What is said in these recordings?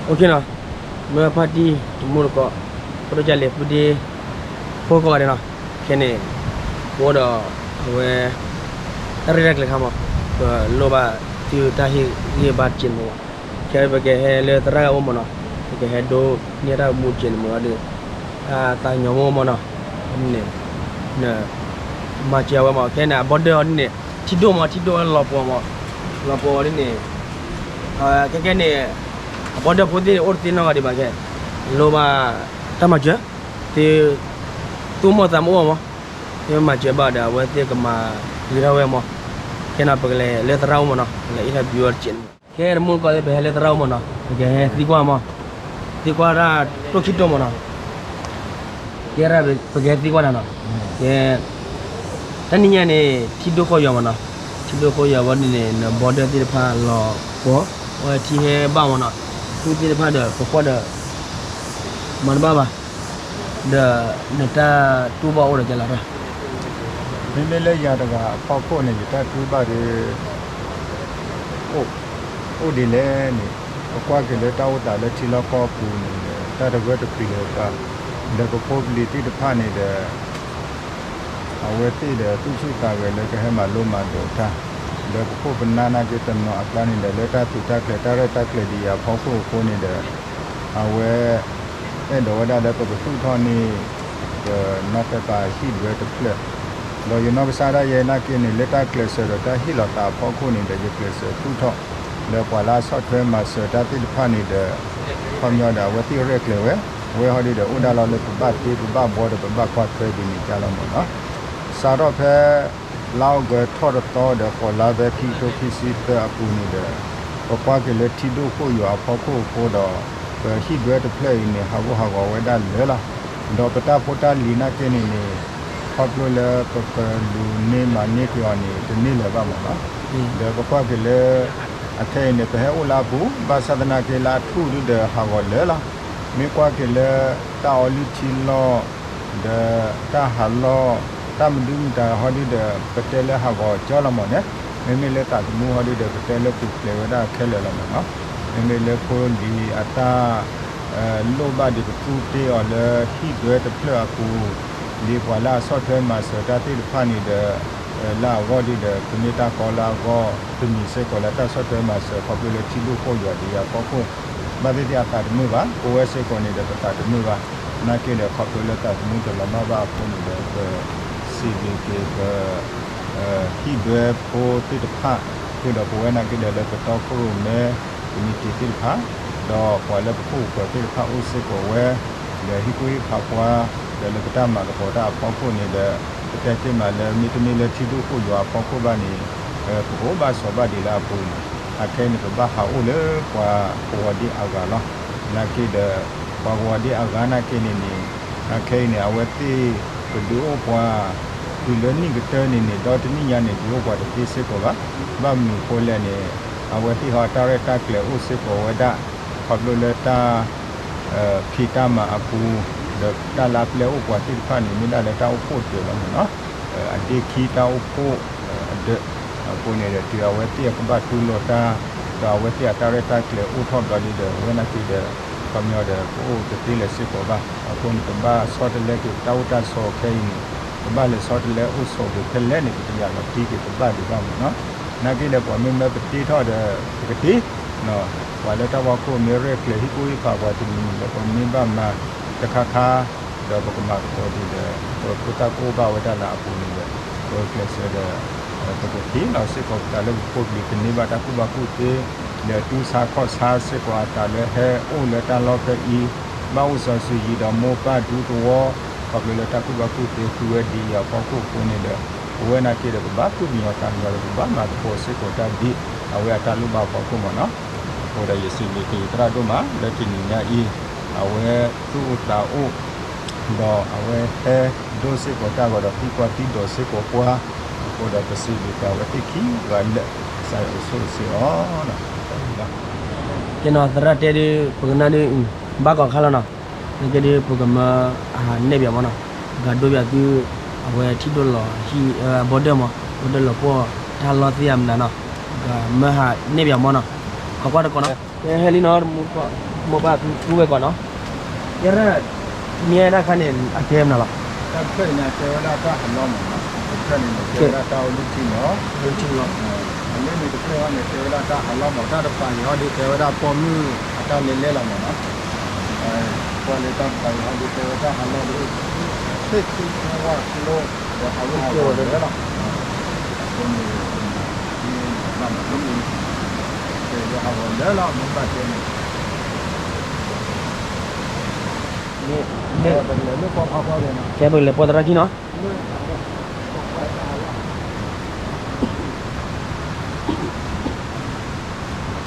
နီၤ, မ့ၢ်ဖါတံၢ်တမူတကိး, ဖိဒိၣ်ကၢ်လံၤ ပုၢ်ဒ့ ဖိကိးဂၤဒဲးနီၤ, ခဲန့ၣ် အိၣ်ဒီး အဝဲ တၢ်ရဲၣ်တၢ်ကျဲၤခါမး, ပလိၣ်ဘၣ်သုတၢ်ဟ့ၣ်ဂံၢ်ဟ့ၣ်ဘါတကဲးန့ၣ်မး, ခဲပကဟဲလၢသရၣ်ဂၤအိၣ်မးနီၤ, ပကဟဲဒိးန့ၢ်တၢ်မူတကဲးန့ၣ်မးဒီး တၢ်သးကညီၤမးမးနီၤ, န့ၣ် မၤစၢၤဝဲမး, ခဲန့ၣ် အဘီဒၢအီၤဒ်န့ၣ် ထံဒိၣ်မး, ထံဒိၣ်လီၤပှီၤမး, လီၤပှီၤဒ်န့ၣ် ခဲကဲန့ၣ် အဘီဒၢဖိသ့ၣ်န့ၣ် အိၣ်တသ့နီတဂၤဒံးဘၣ်ခဲ, လိၣ်ဘၣ်တၢ်မၤစၢၤ, သု သူၣ်မီၢ်သးမီၢ်အိၣ်မး, သုမၤစၢၤဘၣ်ဒီး အဝဲသ့ၣ်ကမၤဂ့ၤထီၣ်ဝဲမး, ခဲန့ၣ် ပကလဲၤလၢသရၣ်အိၣ်မးနီၤ, ပလဲၤအ့ၣ်ထီၣ်ဘံဝဲတကဲးန့ၣ်, ခဲတမူတကိးသ့ၣ် ပဟဲလၢသရၣ်အိၣ်မးနီၤ, ပကဟဲသံကွၢ်မး, သံကွၢ်တၢ်တိၢ်ခံတိၢ်မးနီၤ, ကဲ ပကဟဲသံကွၢ်နၤနီၤ, ကဲ တနံၤညါန့ၣ် ထံဒိၣ်ဃီယွၤမးနီၤ, ထံဒိၣ်ဃီယွၤဝဲဒ်န့ၣ် နဘီဒၢသ့ၣ်တဖၣ်လီၤပှီၤ, အဝဲထံဟဲဘၣ်မးနီၤ, ထံသ့ၣ်တဖၣ်ဒီး ပကွၢ်ဒီး မၤတဘၣ်ဘၣ်, ဒီးနတၢ်တူၢ်ဘၣ်အိၣ်ဒီးကလၤတၢ် မ့မ့ၢ်လၢယၤတဂၤအဖီခိၣ်န့ၣ် ယတၢ်တူၢ်ဘၣ်ဒီး အိၣ်ဒ်လဲၣ်န့ၣ်, ပကွၢ်က့ၤလၢတၢ်အိၣ်သးလၢထံလီၢ်ကီၢ်ပူၤန့ၣ်ဒီး တၢ်တဂၢၢ်တကျၢၤလၢၤဘၣ်, ဒီးပဖိပလံၤသ့ၣ်တဖၣ်န့ၣ်ဒီး အဝဲသ့ၣ်ဒီးသူၣ်ဆူၣ်သးဂဲၤလၢကဟဲမၤလိမၤဒိးတၢ်, ဒီးပခိၣ်ပနၢ်နာ်က့တနီၤအကျါန့ၣ်ဒီး လၢတၢ်သုးတၢ်ကျဲၤ တၢ်ရဲၣ်တၢ်ကျဲၤဒ်အံၤအဖီခိၣ်အဃိန့ၣ်ဒီး အဝဲ အဲၣ်ဒိးဝဲဒၣ်လၢပကသူၣ်ထီၣ်န့ၢ် ပနီၢ်သဲပၤဟံၣ်ဒွဲတဖျၢၣ်, ဒီးယနီၢ်ကစၢ်ဒၣ်ယဲနာ်က့န့ၣ် လၢတၢ်ကျဲးစၢးဒီးတၢ်ဟ့ၣ်လီၤသးအဖီခိၣ်န့ၣ်ဒီး ယကျဲးစၢးသူၣ်ထီၣ် လၢပှၤလၢအဆီၣ်ထွဲမၤစၢၤတၢ်သ့ၣ်တဖၣ်န့ၣ်ဒီး ခီပညီဒီးအဝဲသ့ၣ်ရဲၣ်ကျဲၤဝဲ, အဝဲဟီဒုဒီး အိၣ်ဒၣ်လီၤလၢပဘၣ်တ့ပဘၣ်ဘှီဒီးပဘၣ်ကွၢ်ထွဲဒ်န့ၣ်ကလီၤမးနီၤ, စးထီၣ်ဖဲ လါအီကူးထီၣ်တသီဒီး ဃိးလါဖဲခံကထိခံဆံသၢအပူၤန့ၣ်ဒီး ပကွၢ်က့ၤလၢထံဒိၣ်ဃိၣ်ယွၤအဖီခိၣ်အဃိဒီး ပဟံၣ်ဒွဲတဖျၢၣ်အံၤန့ၣ် ဟးဂူာ်ဟးဂီၤဝဲဒၣ်လၢာ်လီၤ. ဒီးပတၢ်ဖိတၢ်လံၤနာ်က့န့ၣ်န့ၣ် ခီဖျိလၢပကလူၤန့ၢ်မၤန့ၢ်က့ၤအီၤန့ၣ် တန့ၢ်လၢၤဘၣ်မးနီၤ. ဒီးပကွၢ်က့ၤလၢ အခဲအံၤန့ၣ် ပဟဲအိၣ်လၢအပူၤ ဘၣ်ဆၣ်သနာ်က့လၢအထူၣ်ဒုဒီးဟးဂီၤလၢာ်လီၤ. မ့ၢ်ကွၢ်က့ၤလၢတၢ်အီလုၢ်ထံလီၢ် ဒီးတၢ်ဟးလီၢ် တၢ်မဒုမတၤဟီဒုဒီး ပတဲလၢဟးဂီၤကၠီလီၤမးန့ၣ်, မ့မ့ၢ်လၢသးသမူဟီဒုဒီး ပတဲလၢပူၤဖျဲးဝဲဒၣ်ခဲလၢာ်လီၤမးနီၤ. မ့မ့ၢ်လၢဖိလံၤအတၢ် လိၣ်ဘၣ်ဒံးပသူၣ်တ့အီၤလၢဟံၣ်ဒွဲတဖျၢၣ်အပူၤ, ဒ်ပှၤလၢအဆီၣ်ထွဲမၤစၢၤတၢ်သ့ၣ်တဖၣ်န့ၣ်ဒီး လၢအဂီၢ်ဒုဒီး ကမ့ၢ်တၢ်ကီလၢအဂီၢ်တမံၤစ့ၢ်ကီးလၢတၢ်ဆီၣ်ထွဲမၤစၢၤခီဖျိလၢထံဒိၣ်ဃိၣ်ယွၤဒ်အံၤအဖီခိၣ်, ဘၣ်သ့ၣ်သ့ၣ်အသးတမုာ်ဘၣ်, ပဝဲစ့ၢ်ကီးန့ၣ်ဒီးပသးတမုာ်ဘၣ်, နာ်က့ဒီးခီဖျိလၢသးသမူတလီၤမၢ်ဘၣ်အဃိန့ၣ်ဒီး ပစံးဘျုးက့ၤပ ဟံၣ်ဒွဲဖိသ့ၣ်တဖၣ်, ဃုာ်ဒီးပဝဲနာ်က့ဒီးလၢပတီခိၣ်ရိၣ်မဲ committee သ့ၣ်တဖၣ်, ဒီးပှၤလၢပခိၣ်ပဃၢၤသ့ၣ်တဖၣ်အိၣ်စ့ၢ်ကီးဝဲ, ဒီးဟ့ၣ်ကူၣ်ဟ့ၣ်ဖးပှၤ, ဒီးလၢပတၢ်မၤသကိးတၢ်အဖီခိၣ်န့ၣ်ဒီး ပတဲတ့ၢ်မးလၢမ့တမ့ၢ်လၢထံဒိၣ်ဃိၣ်ယွၤအဖီခိၣ်ဘၣ်န့ၣ်, ပကအိၣ်ဘၣ်စီၤဘၣ်ဒံးလၢအပူၤန့ၣ်, အခဲအံၤန့ၣ် ပဘၣ်ဟးအိၣ်လၢပှၤကဝီၤဒ့အဂၤလီၤ. နာ်က့ဒီး ပှၤကဝီၤဒ့အဂၤနာ်က့န့ၣ်န့ၣ်, အခဲအံၤန့ၣ် အဝဲသ့ၣ် ပဒုးအိၣ်ပှၤ တုၤလၢနံၣ်ကတၢၢ်န့ၣ်န့ၣ် ဒီတနံၣ်ညါန့ၣ် ဒုးအိၣ်ပှၤတသ့စ့ၢ်ကီးဘၣ်. ဘၣ်မနုၤအဃိလဲၣ်န့ၣ်, အဝဲသ့ၣ်ဟီတၢ်ရဲၣ်တၢ်ကျဲၤအိၣ်စ့ၢ်ကီးဝဲဒၣ်, ခီဖျိလၢတၢ် ဖံးတၢ်မၤအပူၤ, ဒီးတၢ်လၢအပျဲၢ်အိၣ်ပှၤသ့ၣ်တဖၣ်န့ၣ် မ့ၢ်ဒၣ်လၢတၢ်အိၣ်ဖှိၣ်တၢၤလီၤမးနီၤ, အဒ့ခံတၢ်အိၣ်ဖှိၣ် အဒၢး, အဃိန့ၣ်ဒီး တုၤအဝဲသ့ၣ်အကဘၣ်တူၢ်လိာ်တၢ်, ဒီးအဝဲသ့ၣ်အတၢ်ရဲၣ်တၢ်ကျဲၤအိၣ်ထီၣ်ဘျီဒုဒီး အဝဲနာ်က့ဒီး ခီပညီဒီး ပအိၣ်တသ့လၢၤစ့ၢ်ကီးဘၣ်. အဃိန့ၣ် ပဘၣ်ဆီတလဲက့ၤပတၢ်အိၣ်တၢ်ဆိးခဲအံၤန့ၣ်, ပဘၣ်လဲၤဆီတလဲအိၣ်ဆိးက့ၤဖဲလဲၣ်န့ၣ် ပတယာ်လီၤတံၢ်က့ၤပဘၣ်ဒံးဘၣ်မးနီၤ. နာ်က့ဒီး ပှၤမ့ၢ်မၢပတ့ထီၣ်ဒီး ပကတ့ ပှၤလၢတၢ်ဖီခိၣ်မ့ၢ်ရဲၣ်ကျဲၤဟ့ၣ်ကူၣ်ဟ့ၣ်ဖးပှၤတမံၤမံၤဒီး ပမ့ၢ်ဘၣ်မၤတခါခါ, ဒီးပကမၤသကိးဒံးဒီး ပဖိသၣ်ကအိၣ်ဘၣ်ဝဲဒၣ်လၢအပူၤန့ၣ်ဒီး ပကျဲးစၢးဒီးပကထံၣ်လီၤစ့ၢ်ကီးပသးလၢပဖိပလံၤကန့ၢ်ဘၣ်တၢ်ကူၣ်ဘၣ်ကူၣ်သ့, ဒီးတူၢ်ဆါခီၣ်ဆါစ့ၢ်ကီးအသးလၢဟဲအိၣ်လၢတၢ်လီၢ်ဖဲအံၤ, ဘၣ်အိၣ်စီၤစုၤယံၤဒီးမိၢ်ပၢ်ဒူသဝီ, ခီဖျိလၢတၢ်ကူၣ်ဘၣ်ကူၣ်သ့ဃုဝဲဒ်အံၤအဖီခိၣ်အဃိန့ၣ်ဒီး ပဝဲနာ်က့ဒီး ပဘၣ်သူၣ်ကညီၤသးကညီၤဒီး ပဘၣ်မၤသကိးစ့ၢ်ကီးတၢ်ဒ်အဝဲအတၢ်လိၣ်ဘၣ်အဖီခိၣ်မးနီၤ. အဃိဒီးယစံးဘျုးက့ၤယသရၣ်ဒိၣ်မး လၢတနံၤညါအံၤ, အဝဲသူၣ်အိၣ်သးအိၣ် ဒီးအဝဲဟဲဒိစ့ၢ်ကီးတၢ်ဂီၤဒီးသံကွၢ်သံဒိးစ့ၢ်ကီးပှၤ, အဃိဒီးပစံးဘျုးပှၤအဝဲသ့ၣ်ခံဂၤလၢာ် ကစၢ်ယွၤကဆိၣ်ဂ့ၤစ့ၢ်အီၤ ကဲနီၤ သရၣ်တဲဒုး ပကနၣ်ဒုး ဘၣ်ကီးခါလီၤနီၤ, နာ်က့ဒုး ပကမၤအဟးနဲၣ်ပၠးမးနီၤ, ပကဒိပၠးသု အဝဲထံၣ်ဒိၣ်လီၤဟံၣ် ဘီဒၢမး ဘီဒၢလီၤပှီၢ် တၢ်လီၢ်သ့ၣ်အမနုၤနီၤ, ပကမၤဟးနဲၣ်ပၠးမးနီၤ, ခီကွၢ်တကိးနီၤ, ကဲဟဲလံနီၤ တမူတကိး မိၢ်ပၢ်သူဝဲကွၢ်နီၤ, ယဲဒၣ် မ့ၢ်ဒၣ်ခါန့ၣ် အကဲမနုၤလီၤ. တၢ်တဖျၢၣ်အံၤန့ၣ် အကဲဝဲဒၣ်တၢ်ဟးလီၢ်မးနီၤ, တဖျၢၣ်န့ၣ်န့ၣ် ကဲဝဲဒၣ်တၢ်အိၣ်လုၢ်ထံနီၤ, အလၢန့ၣ်တဖျၢၣ်ဟီန့ၣ် ကဲဝဲဒၣ်တၢ်ဟးလီၢ်မး, တၢ်တပၤအံၤဟီဒီး ကဲဝဲဒၣ်ပိာ်မုၣ်အတၢ်လဲၤလဲလီၤမးနီၤ, ပှၤလၢတၢ်တပၤအံၤဟီဒီး ကဲဝဲတၢ်ဟးလီၢ်ဒီး သ့ၣ်ခံဝၣ်ကျိ ဒီးဟးဂူာ်ဟးဂီၤလၢလီၤ, အဃိန့ၣ် မ့ၢ်ဘၣ်မၤလၢန့ၣ် ကဲဝဲဟးဂီၤလၢလီၤ မ့ၢ်ဘၣ်တဲန့ၣ် ပကလဲၤလၢပီဖးဖီန့ၣ်နီၤ, ကဲပကလဲၤပီသရၣ်ခံနီၤ. မ့မ့ၢ်လၢပီဖးတၢ်ဟးလီၢ်ဒီး ပက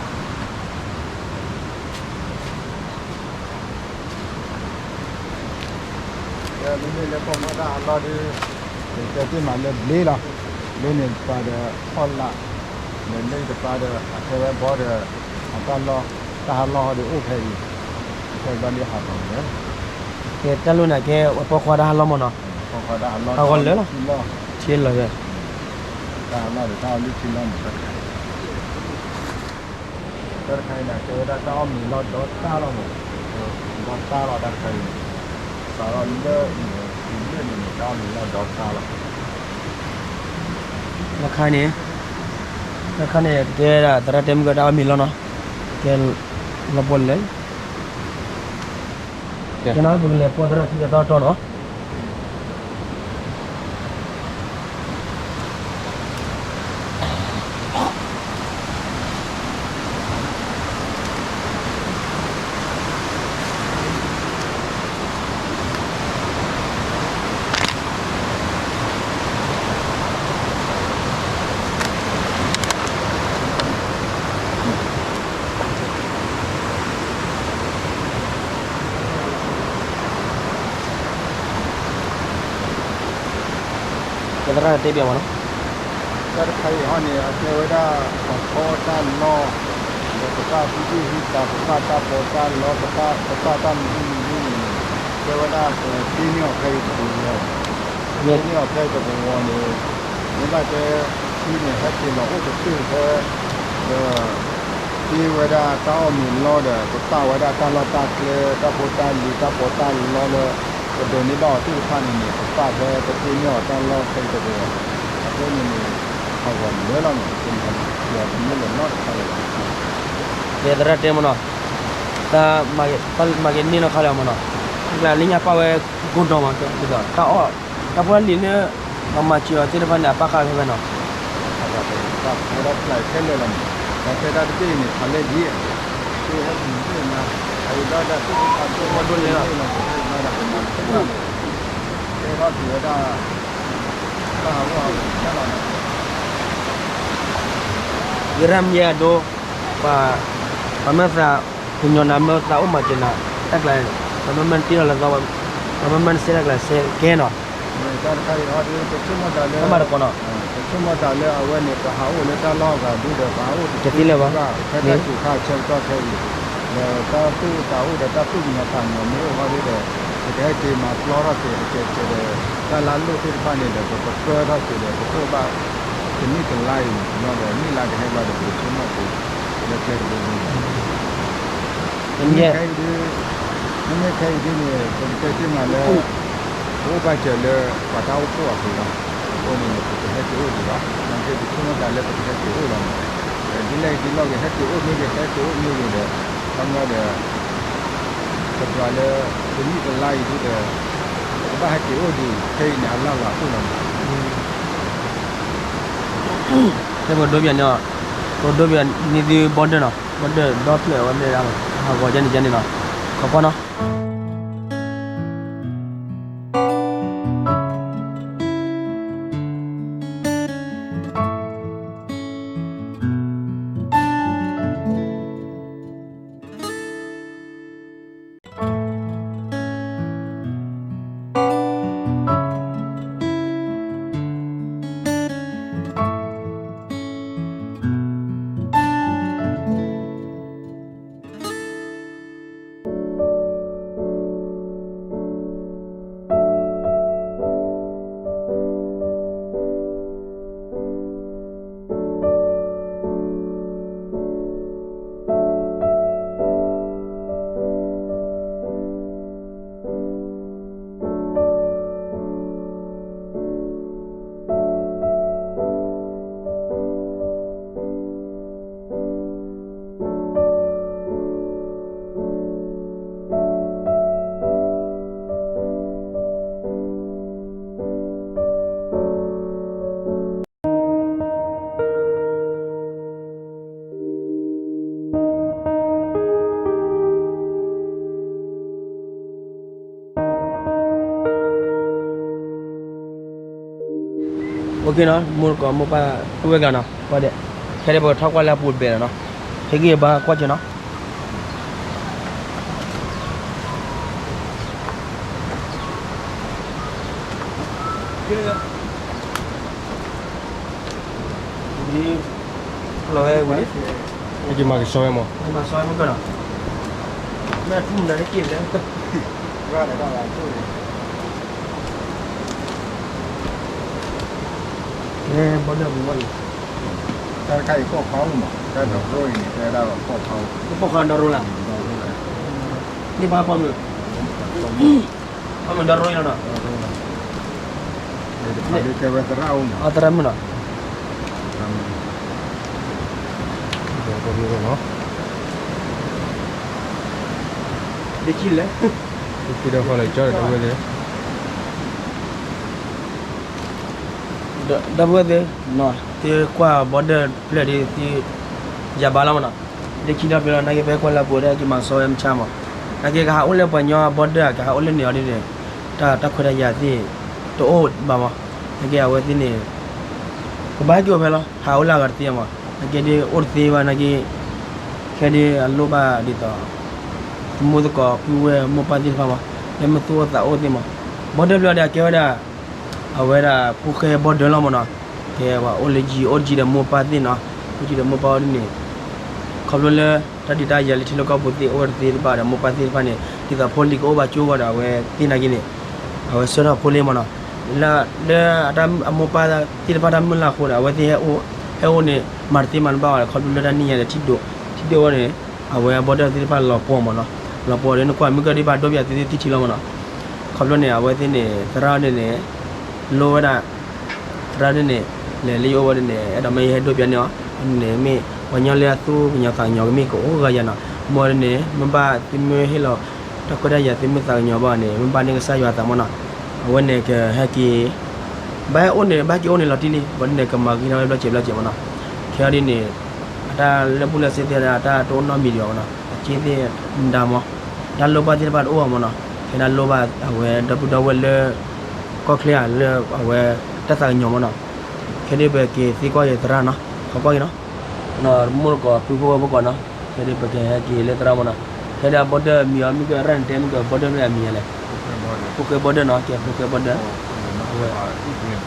တဲတ့ၢ်မးလၢဘျ့လီၤ, လၢန့ၣ်တပၤဒီးဖီလာ်, ဒီးလၢတပၤဒီး အထဲဝဲဘီဒီး အတၢ်လီၢ် တၢ်ဟးလီၢ်ဟီဒီးအိၣ်ဖဲအံၤ, ဖဲဘျီလၢဟးဂီၤလၢ ကဲတၢ်လိၣ်န့ၣ်ကဲ ပီခွါတၢ်ဟးလီၢ်မးနီၤ, ဟးဂီၤလၢလီၤ, ထံလီၤယဲ, တၢ်ဟးလီၢ်ဒီးတၢ်အိၣ်လုၢ်ထံလီၢ်န့ၣ် တၢ်တခါအံၤန့ၣ် ကဲဝဲဒၣ်တၢ်အီၣ်မ့ၤလီၢ်ဒီတၢ်လီၤမး, ဒီတၢ်လီၤတၢ်တခါအံၤန့ၣ်, စးထီၣ်လၢန့ၣ် တုၤလၢန့ၣ်န့ၣ် တၢ်အီၣ်မ့ၤလီၢ်ဒီတၢ်လီၤ. တၢ်တခါန့ၣ်, တၢ်တခါန့ၣ် ကဲဒၣ်သရၣ်တဲမုၢ်ကတၢ်အီၣ်မ့ၤလီၢ်နီၤ, ကဲလီၤပီၣ်လဲၣ်, ကဲနီၤ ပကလဲၤပီသရၣ်ခံကသီတီနီၤ. ကဲသရၣ်တဲဘၣ်မးနီၤ, တၢ်တခါအံၤဟီန့ၣ် အကဲဝဲဒၣ် ပှၤဖီတၢ်လီၢ်, ဒီးပပၢ်ဟံၣ်ဒူၣ်ဟံၣ်သး ပပၢ်တၢ်ပီးတၢ်လီ ပပၢ်တၢ်မနုၤမနုၤန့ၣ်န့ၣ်, ကဲဝဲဒၣ်ပတ့န့ၢ်အီၤဖဲအံၤတကဝီၤလီၤ. ပတ့န့ၢ်အီၤဖဲအံၤတကဝီၤန့ၣ်, မ့ၢ်ဘၣ်တဲ ထံန့ၣ် ဟဲက့ၤလီၤအိၣ်တတုၢ်ဖဲ ဒီး တ့ဝဲဒၣ်တၢ်အီၣ်မ့ၤလီၢ်ဒီး ပပၢ်ဝဲဒၣ်တၢ်လီၢ်တၢ်ကျဲ တၢ်ဖိတၢ်လံၤ တၢ်ပီးတၢ်လီလၢ ပဒိးန့ၢ်ဘၣ်အီၤသ့ၣ်တဖၣ်န့ၣ်န့ၣ် ပပၢ်ဖဲပတ့န့ၢ်အီၤတၢ်လီၢ်ဖဲအံၤတကဝီၤ, အဃိန့ၣ်န့ၣ် ဟးဂီၤလၢလီၤမး, ပမ့ၢ်လဲၤနီတခါလၢၤဘၣ်. ကဲသရၣ်တဲမးနီၤ, တၢ်မၤက့ၤန့ၢ်လီၤခါလၢာ်မးနီၤ, တၢ်ကျါလၢညါပၢ်ဝဲကိးဒီးမး, တၢ်အီၣ် တၢ်ဖိတၢ်လံၤလၢ ပမၤစၢၤအီၤသ့ၣ်တဖၣ်န့ၣ် အပၢ်ဃာ်ဖဲဖဲနီၤ, တၢ်ဖဲဒၣ်တဖျၢၣ်ခဲလၢာ်လီၤမး, တၢ်တဲတၢ်တဘ့ၣ်အံၤန့ၣ် ဖးလဲၢ်ဒ် အံၤဘၣ်ဒၣ်သ့ၣ်တဖၣ် ကဲထီၣ်က့ၤဝဲဒၣ် တၢ်ဟးဂီၤတၢ်လီၤ, ယရၢ်မယဲအဒိ, ပှၤမ့ၢ်သး ကညီနၤမ့ၢ်သးအိၣ်မၤစၢၤနၤ တၢ်ကျါန့ၣ် ပမ့မ့ၢ်တ့ထီၣ်လၢသီ, ပမ့မ့ၢ်တစဲးတၢ်ကျါစဲးကဲနီၤ, တၢ်တခါအံၤဟီဒ် ပဆိကမိၣ်တၢ်လၢ ပမၤတကိးနီၤ, ပဆိကမိၣ်တၢ်လၢအဝဲန့ၣ် ပဟးအိၣ်လၢတၢ်လီၢ်အဂၤဒ်ဒီး ပဟးအိၣ်တသ့လၢၤဘၣ်, ဖဲတၢ်စူၤခါဆၢကတီၢ်ခဲအံၤ, ဒီးတၢ်သူၣ်အိၣ်သးအိၣ်ဒီး တၢ်သူၣ်ကညီၤသးကညီၤမ့ၢ်အိၣ်ဟီဒ်ဒီး ပကဟဲက့ၤမၤပျီထီၣ်က့ၤ အကဲးကဲးဒီး တၢ်လၢအလိၣ်သ့ၣ်တဖၣ်န့ၣ်ဒီး ပကပၢထီၣ်က့ၤဒီး ပကအိၣ်ဘၣ် တနံၣ်တလါအံၤန့ၣ် ကညီဒီး နံၣ်လါကဟဲဘျီဒီး ပကဆိကမိၣ်က့ၤ လၢကျဲတဘိဘိန့ၣ် မ့မ့ၢ်ခဲအံၤဒ်, မ့မ့ၢ်ခဲအံၤဒ်န့ၣ် ပကတဲတ့ၢ်မးလၢ ပအိၣ်ဘၣ်စၢၤလၢ ပှၤတၢ်အိၣ်ဖှိၣ်အပူၤလီၤ. အဃိန့ၣ်န့ၣ် ပကဟဲက့ၤအိၣ်ဒံးလီၤ. နာ်က့ ပဆိကမိၣ်တၢ်လၢပကဟဲက့ၤအိၣ်လီၤန့ၣ်, ဒ်လဲၣ်ဒ်လဲၣ်ဂ့ၤ ဟဲက့ၤအိၣ်မ့ၢ်ဂ့ၤ ဟဲက့ၤအိၣ်မ့ၢ်ဂ့ၤဒီး ခီပညီဒီး ပကွၢ်လၢ တနံၣ်တလါအံၤဒ်ဒီး ပကဘၣ်ဟဲက့ၤအိၣ်ဒံး ခဲအံၤန့ၣ် အလၢ်လီၤအအိၣ်လီၤန့ၣ် ဖဲပဒိဘၣ်န့ၣ်, ပဒိဘၣ်န့ၣ်သုဘီဒၢၣ်နီၤ, ဘီဒၢၣ်ဒီဖျၢၣ်ဝဲမ့ၢ်ဒၣ် ဟးဂီၤကဲန့ၣ်ကဲန့ၣ်နီၤ, ခီကွၢ်နီၤ. က့ၤနီၤ မိၢ်တကိးမိၢ်ပၢ်ပုၢ်ဝဲၢ်ကျါနီၤ ပှၤဒဲး, ခဲဒဲးပကထီၣ်ကွၢ်လၢအပူၤတဘဲးလီၤနီၤ, ဟဲက့ၤဘါကွၢ်က့ၤနီၤ. လီၤဝဲဝံၤလံ, ဟဲက့ၤမၤကဆှီဝဲမး, မၤကဆှီဝဲမးကနီၤ, မ့ၢ်ထူၣ်မနုၤတက့ၢ်လဲၣ်. လၢဘီဒၢပူၤမ့ၢ်အံၤ, တၢ်တခါအံၤပိာ်ခွါအိၣ်မး, တၢ်ဒီးရိအံၤန့ၣ် တဲဝဲဒၣ်ပိာ်ခွါအိၣ်, ပိာ်ခွါဒီရိလၢ, န့ၣ်ဘၣ်ပှၤမုၣ်, ပှၤမုၣ်ဒီရိအံၤလီၤနီၤ, ကဲဝဲသရၣ်အိၣ်မး, သရၣ်မုၣ်နီၤ, ဒ်လဲၣ်, ဒီပုၢ်ဝဲၢ်သ့ၣ် ဒီပုၢ်ဝဲၢ်သ့ၣ်, သုကွၢ်ဘီဒၢဖျၢၣ်ဒ်သု ယၤဘါလီၤမးနီၤ, လၢခံဒီဖျၢၣ်လီၤ နာ်က့ဖဲကွၢ်လၢပူၤဒီးက့ၤမၤကဆှီဝဲမုၢ်ဆါမး, နာ်က့ကဟးအိၣ်လၢပှၤညီဘီဒၢဧါ ကဟးအိၣ်လၢန့ၣ်အီၤဒ်န့ၣ်, တၢ်ခွဲးတၢ်ယာ်သ့ၣ် တအိၣ်ဘၣ်မး, နာ်က့အဝဲသ့ၣ်န့ၣ် ကဘၣ်ဟဲက့ၤအိၣ်ဖဲလီၤ ဟးအိၣ်လၢအဂၤတသ့မး, နာ်က့ဒ်အိၣ်တသ့ဘၣ်နာ်က့, ခဲဒ်အလိၣ်ဘၣ်ဒ်သိး သမူသကိးပုၢ်ဝဲၢ်မိၢ်ပၢ်သ့ၣ်တဖၣ်မး, လၢမ့ၢ်သူၣ်အိၣ်သးအိၣ်သ့ၣ်မး, ဘီဒၢဖျၢၣ်ဒီးအကဲဝဲဒၣ် အဝဲဒၣ်ဖိဃဲဘီဒၢလီၤမးနီၤ, ကဲပှၤအိၣ်လၢယံၤ အိၣ်ယံၤဒီးမိၢ်ပၢ်သ့ၣ်နီၤ, အိၣ်ယံၤဒီးမိၢ်ပၢ်အိၣ်ဒ်န့ၣ်, ခီဖျိလၢ တၢ်ဒုးတၢ်ယၤလၢထံလီၢ်ကီၢ်ပူၤသ့ၣ်အိၣ်ဝဲတသ့တဘၣ်ဒီး မိၢ်ပၢ်သ့ၣ်တဖၣ်န့ၣ် ဒ်သိးဖိလံၤကအိၣ်ဘၣ်ကၠိဂီၤဒီး အဝဲသ့ၣ်နာ်က့န့ၣ်, အဝဲဆှၢထီၣ်ဖိလ့မးနီၤ, လၢ လၢအမိၢ်ပၢ်သ့ၣ်တဖၣ်တၢ်မုၢ်လၢ်အဃိဒီး အဝဲသ့ၣ်ဟဲအိၣ်န့ၣ် မၤတသ့မၤတဘၣ်ဘၣ်ဒီး ခီဖျိလၢတၢ်နံၣ်ညါဒီး ထံၣ်ဒိၣ် ထံၣ်ဒိၣ်ဝဲန့ၣ်, အဝဲဘီဒၢသ့ၣ်တဖၣ်လီၤပှီၢ်မးနီၤ, လီၤပှီၢ်ဒီးနကွၢ်မုၢ်ကၢၢ်ဒ်ဘၣ်ဒိဘၣ်ယၤသ့ၣ်သ့ၣ်ထံၣ်လီၤမးနီၤ, ခီဖျိန့ၣ် အဝဲသ့ၣ်န့ၣ် သရၣ်န့ၣ်န့ၣ် လိဝဲဒၣ် သရၣ်ဒ်န့ၣ် လဲၤလၢယအိၣ်ဝဲဒ်န့ၣ် အဲၣ်ဒိးမ့ၢ်ယဟဲဒိပျးန့ၢ်အီၤ, န့ၣ်မ့ၢ်ပှၤညီလၢအသူၣ်ကညီၤသးကညီၤကမ့ၢ်ကအိၣ်ဂၤယၤနီၤ, မ့ၢ်ဒ်န့ၣ် မ့ၢ်ဘၣ်သုမ့ၢ်ဟ့ၣ်လီၤ တၢ်ခွဲးတၢ်ယာ်သုမ့ၢ်သးကညီၤဘၣ်န့ၣ် မ့ၢ်ဘၣ်န့ၢ်ကစၢ်ယွၤအသးမးနီၤ, အဝဲန့ၣ်ကဟဲက့ၤ ဘၣ်ဟဲအိၣ်န့ၣ် ဘၣ်က့ၤအိၣ်န့ၣ်လီၤတံၢ်လံ ဘၣ်ဒ်န့ၣ် ကမၤဂ့ၤထီၣ်ဝဲဘျီစဲးဘျီစဲးမးနီၤ, ခဲအံၤဒ်န့ၣ် အတၢ်လၢာ်ဘူၣ်လၢာ်စ့သ့ၣ်တၢ်တအိၣ်နီတမံၤဒီးအီၤမးနီၤ, အစ့သ့ၣ်မတၤမး, တၢ်လိၣ်ဘၣ်သ့ၣ်တဖၣ်တအိၣ်အီၤမးနီၤ, ခဲဒၣ်လိၣ်ဘၣ်အဝဲဒီပုၢ်ဒီဝဲၢ်လၢ ကီၢ်ချၢဧါ လၢအဝဲတၢ်သးကညီၤမးနီၤ, ခဲဒ်ပက့ၤသံကွၢ်က့ၤသရၣ်နီၤ, ခီကွၢ်က့ၤနီၤ, မိၢ်တကိးပုၢ်ဖိဝဲၢ်ဖိကိးနီၤ, ခဲဒ်ပကဟဲက့ၤလၢသရၣ်မးနီၤ, ခဲဒၣ်ဘီဒၢမံၤအီၤ မ့ၢ်ကရၣ်နတဲမ့ၢ်ကဘီဒၢမ့ၢ်အမံၤလဲၣ်, ဖိဃဲဘီဒၢနီၤ, ကဲဖိဃဲဘီဒၢ အဝဲ ကိး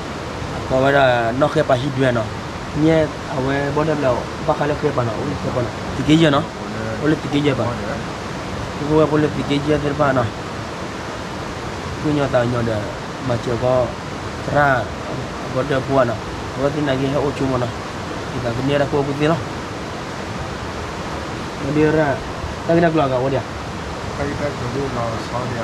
ဝဲဒၣ်နီၢ်ဃဲပၤဟံၣ်ဒွဲနီၤ, ညဲအဝဲဘီဒၢဖျၢၣ် ဘၣ်ဃးလၢဃဲပၤနီၤ, အိၣ်လၢဃဲပၤနီၤ, သုးက့ယဲၢ်နီၤ, အိၣ်လၢသုးက့ယဲၢ်ပၤ, ပုၢ်ဖိဝဲၢ်ဖိလၢသုးက့ယဲၢ်သ့ၣ်တဖၣ်နီၤ, သူၣ်ကညီၤသးကညီၤဒီး မၤစၢၤကီး သရၣ် အဘီဒၢဖိဧါနီၤ, အဝဲသ့ၣ်နာ်က့ဟဲအိၣ်ဆိမးနီၤ, ဒ်သိးကန့ၢ်တၢ်ကူၣ်ဘၣ်ကူၣ်သ့လီၤ မ့ၢ်ဒ်ရၣ်, တၢ်ဂ့ၢ်တၢ်ကျိၤအဂၤအိၣ်ဒံးဧါ, တၢ်ဂ့ၢ်တၢ်ကျိၤဒ်လီၤဆီဒံးအဂၤန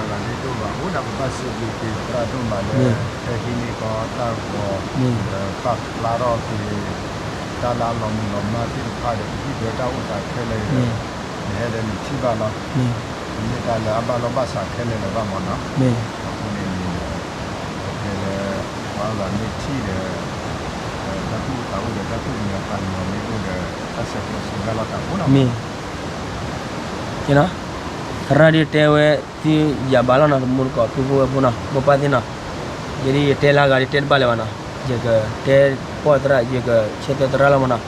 ့ၣ်ဒိၣ်ဘၣ်အဃိဒီး ပဘၣ်စံးဘျုးက့ၤသရၣ်ဒိၣ်မးလၢ ဟဲဟံးန့ၢ်ကီးတၢ်ဂီၤ ဒီးပာ်ဖျါထီၣ်က့ၤ တၢ်လၢအလီၤမုၢ်လီၤမၢ်သ့ၣ်တဖၣ်ဒီး ပဟံၣ်ဒွဲတၢ်အိၣ်သးခဲလၢာ်ဒီး နဟဲဒီးနထံၣ်ဘၣ်လီၤ, တမ့ၢ်တၢ်လၢအဘၣ်လိာ်ဘၣ်စးခဲလၢာ်လၢၤဘၣ်မးနီၤ, အဃိန့ၣ်န့ၣ် ပတဲလၢ ပှၤအဂၤမ့ၢ်ထံၣ်ဒီး တၢ်သူၣ်အိၣ်သးအိၣ်ဒီး တၢ်သူၣ်ကညီၤသးကညီၤမ့ၢ်အိၣ်ဒီး တၢ်ဆဲးကျိးဆဲးကျၢလီၤသးအိၣ်လီၤမး, သရၣ်ဒ်တဲဝဲ သုယၤဘၣ်လီၤနီၤ တမူတကိးပုၢ်ဖိဝဲၢ်ဖိနီၤ မိၢ်ပၢ်သ့ၣ်နီၤ, ယဲဒ်ယတဲလၢအဂၤဒ်တဲတဘၣ်လၢၤဘၣ်နီၤ, ယကတဲပီၢ်သရၣ် ယကဆၢထၢၣ်သရၣ်လီၤမးနီၤ,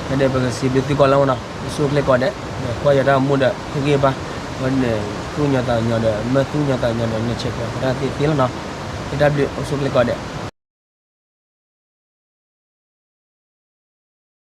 ဖဲဒၣ်ပကစံးဘျုးသုကိးလီၤမးနီၤ အိၣ်ဆူၣ်အိၣ်ချ့ကိးဂၤဒဲး, ကွၢ်ယတၢ်အိၣ်မူဒီး ဟ့ၣ်ဂံၢ်ဘါ, ဝဲန့ၣ် သူၣ်ကညီၤသးကညီၤဒီး မ့ၢ်သူၣ်ကညီၤသးကညီၤဒီး နဆဲးကျိးသရၣ်သ့ၣ်သ့လီၤနီၤ, ယတၢ်ဘျုးအိၣ်ဆူၣ်အိၣ်ချ့ကိးဂၤဒဲး